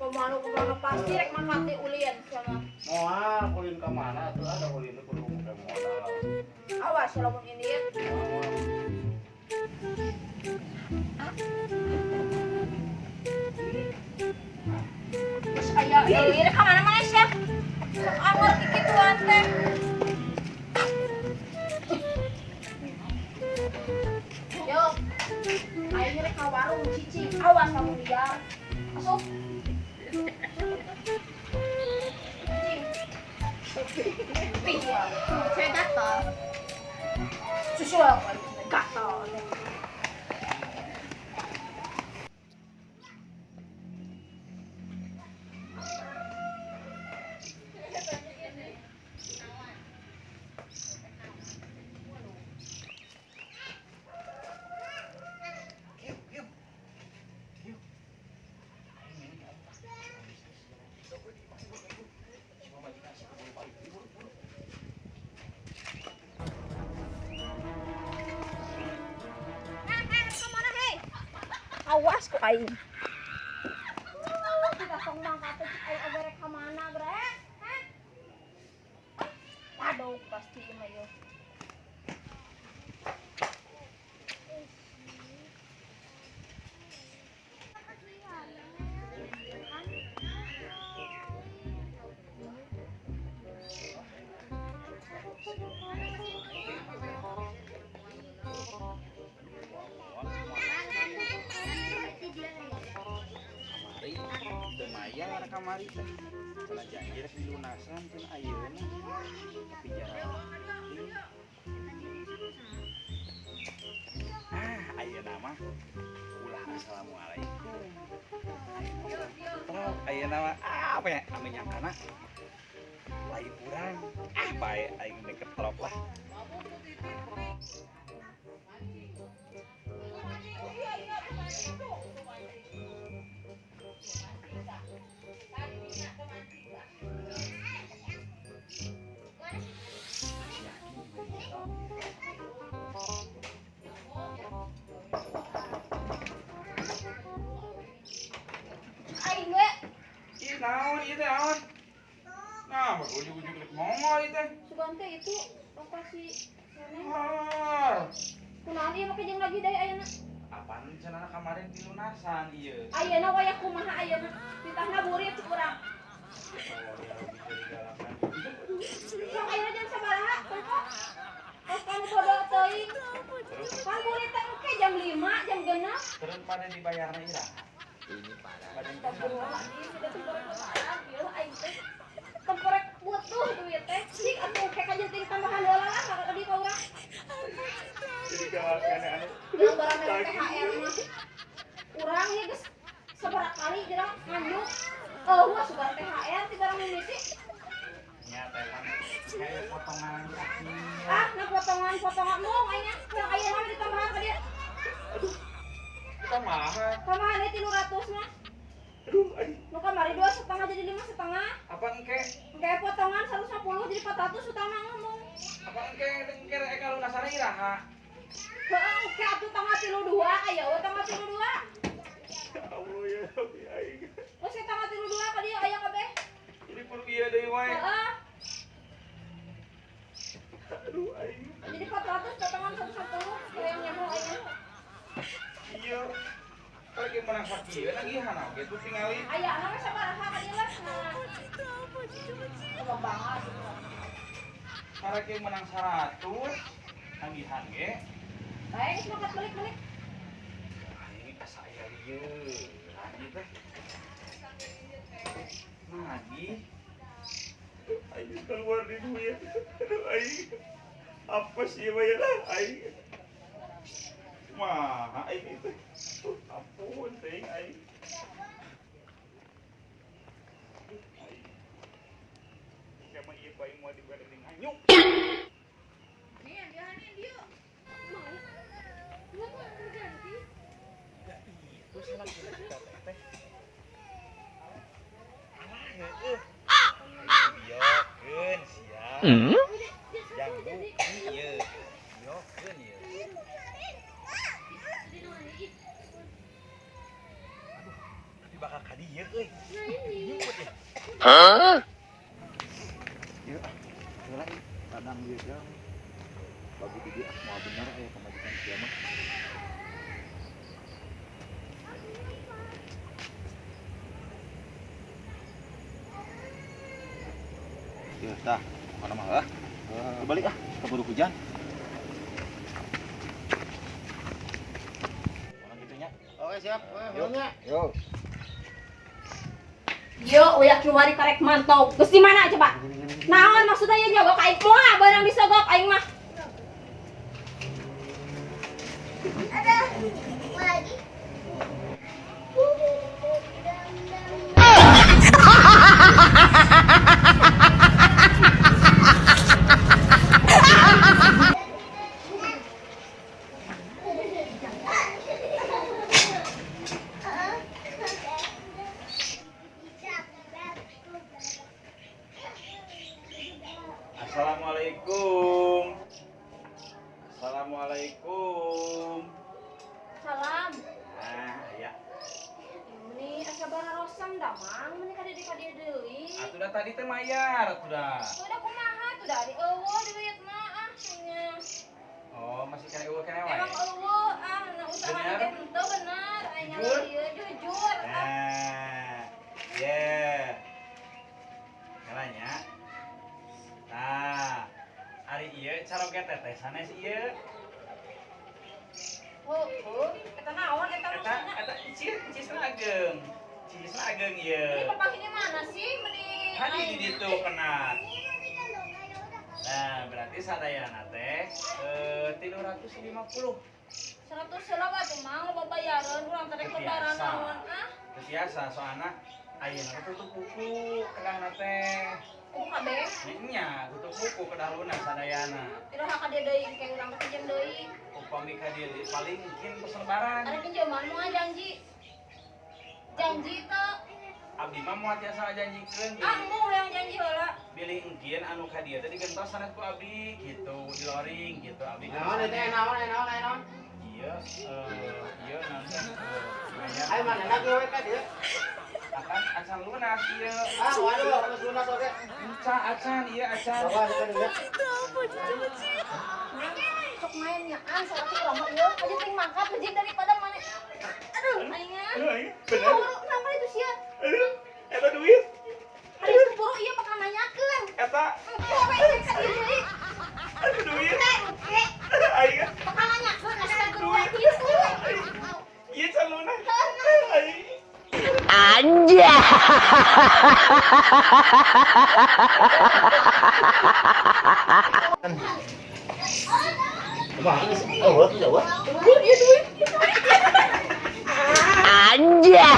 Pemalu pasti rek makati ulin sama. Moal ulin ka mana tuh ada ulin kudu modal. Awas lamun ini ya. Terus aya ieu rek ka mana maneh sia? Sok angor kikituan teh. Yo. Aing rek ka warung cicing, awas lamun liar. Asup. Saya gatal. Susu apa? Gatal. Awas ku aing. Tidak tong mangkat aing agarek ka mana bre? Hah? Waduh, pasti mah yo. Mayar kamari teh cenah janji rek dilunasan cenah ayeuna tapi jarang. Ah, ayeuna mah ulah assalamualaikum. Ayeuna ayeuna mah apa ya ame nyangkana lain urang. Ah, bae aing deket trop lah. Aing we. Ih, naon ieu teh naon? Nah, ujug-ujug rek mongol ieu teh. Sugan teh itu lokasi sana. Kunaon ieu make jeung lagi deui ayeuna? Apaan cenah kemarin dilunasan ieu? Ayeuna wayah kumaha ayeuna? Titahna burit urang. Sok ayeuna jam sabaraha? Kok? Kos kamu bodoh teuing. Kan burit teh engke jam 5, jam 6. Terus pada dibayarna ira. Ini parah. Temporek butuh duit teh. Cik atuh kayak kajenting tambahan heula lah ka di ka urang. Jadi gawat anu. Jeung barang mere THR mah. Urang ieu geus sabaraha kali jerang nganjuk. Eueuh sugan THR ti barang mimiti. Nya teh pan kayak potongan di akhir. Ah, nah potongan-potongan mung aing yang ayeuna mah ditambahan ka dieu. Aduh. Tambahan. Tambahan deui 300 mah. Aduh, aing. Nu kamari 2,5 jadi 5,5. Apa engke? Engke potongan 150 jadi 400 utama ngomong. Apa engke engke rek lunasana iraha? Heeh, engke atuh tanggal 32 aya we tanggal 32. Ya Allah ya Rabbi aing. Geus tanggal 32 ka dieu aya kabeh. Jadi kudu ieu deui wae. Heeh. Aduh aing. Jadi 400 potongan 110 hayang nyaho aing. Iya. Kalau ge menang sakieu nagihan oge tuh tingali. Aya we sabaraha ka dieu lah. Loba banget. Karek ge menang 100 nagihan ge. Bae geus makat balik-balik. Aing asa aya ieu. Lagi teh. Nagih. Aing keluar di duit. Aduh aing. Apa sih bayar aing? Mah aing itu. Ampun teuing aing. Siapa ieu bae moal dibere deui nganyuk. Nih, dia nih dia. Mau. Mau ganti. Ya iya. Emang kita kita teh. Alah heueuh. Biokeun sia. Jang bukti ieu. Biokeun ieu. Aduh, tapi bakal ka dieu euy. Nyumput ya. Hah? Ieu ah, heula ieu kadang ieu jang. Bagus di dia moal bener aya pamajikan sia mah. Ya, tah, mana mah ah. Balik ah, keburu hujan. Mana gitunya? Oke, siap. Yo. Yo. Yo, uyak kiwari karek mantau. Geus di mana coba? Naon maksudnya ya nyogok aing moal beunang disogok aing mah. Ada lagi. Assalamualaikum. Assalamualaikum. Salam. Nah, ya. Ini asa bararosam da mang, meuni ka dieu deui. Atuh da tadi teh mayar atuh da. Udah kumaha tuh da ari eueuh duit mah ah nya. Oh, masih kena eueuh kena wae. Emang eueuh ah na usaha Bener? ge henteu bener aing Jujur? ieu jujur ah. Nah, yeah. Kalanya. Nah, ari ieu caroge teteh sanes ieu. Heuh, eta naon eta Eta maksudna? eta cisna ageng. Cisna ageng ieu. Ini papanggihnya mana sih meni Tadi di ditu kena. Nah, berarti sadayana teh 350. 100 heula atuh mang loba bayareun urang teh rek lebaran Biasa. naon ah. Teu biasa soalna ayeuna teh tutup buku kedahna teh. Kudu kabeh. Nya tutup buku kedah lunas sadayana. Iraha ka dieu deui engke urang teh pinjem deui. Upami ka dieu deui paling mungkin pas lebaran. Ada pinjaman moal janji. Janji teu. Abdi mah moal tiasa janjikeun Ah, embung hayang janji heula. bilih engkin anu ka dieu teh digentos sanes ku abdi gitu, di loring gitu abdi. Naon teh naon naon naon. Ieu ieu naon teh mayar. Ayo mana lagi we ka dieu? Akan acan lunas ieu. Ah, waduh, harus lunas oke. Enca acan ieu acan. Coba kita dulu. Sok main nyaan salaki urang mah ieu. Aja ting mangkat lejing daripada mana. Aduh, aing ah. Bener. Buru, kenapa itu sia? Aduh, eta duit. Hari itu buru ieu bakal nanyakeun. Eta Engke we ieu ka dieu deui. aduh duit. Engke, engke. Aing Bakal nanyakeun asa gede kieu. ieu can lunas. Aing. Anjay. Wah, oh, tuh jauh. Anjay.